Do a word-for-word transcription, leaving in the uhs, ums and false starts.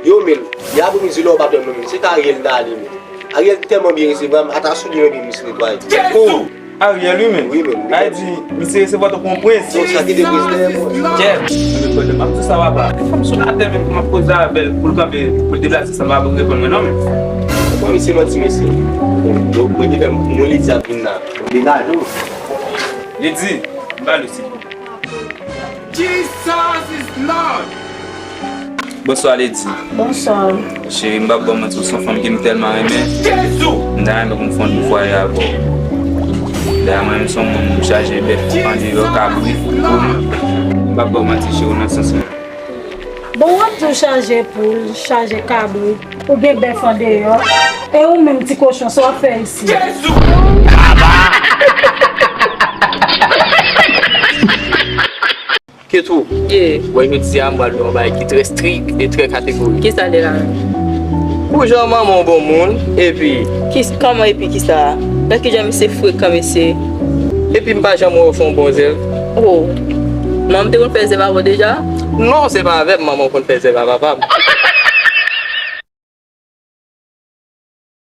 Yo, men, yè aprèmidi lè w pa t wè m nan, men, se ta Ariel m t ale, men. Ariel tèlman byen resevwa m, ata soulye nan pye m misye netwaye. O, Ariel, wi, men. Wi, men. Sa vle di, misye resevwa tankou yon prens. Donk, sa ki te prens dèyè mwen. Jèm, mwen pwoblèm, m ap di sa, papa. Fanm sou latè, menm, m ap koze avè l, pou l kanpe, pou l deplase, sa pa pou reponn mwen, non, men. Bon, misye manti, mesye. Bon, yo, mwen te fè m, mwen li di ap vin la. Degaje w. Li di, m ba l osi. Jesus is Lord. Bonswa, Lady. Bonswa. Cheri, m p ap ba w manti, ou se yon fanm ke m tèlman renmen. Jezi! M ta renmen pou m fè yon bon vwaye avè w. Dayè, mwen menm, se yon moun m chaje bèf andeyò, kabrit, poul. M p ap ba w manti, cheri, w nan sans mwen. Bon, w ap di w chaje poul, chaje kabrit, ou gen bèf andeyò, e ou menm, ti kochon, sa w ap fè isi? Jezi! Ketou, yeah, wè, jodi a m pral ba w yon bagay ki trè strik e trè kategorik. Kisa l ye la menm? Pou jan manman w bon moun, epi. Kis-, kòman epi kisa? Gad kijan misye frekan, mesye. Epi m pa janm wè w fè yon bon zèv. Oh. Manman m te konn fè zèv avè w deja? Non, se pa avè m manman w konn fè zèv a papa m.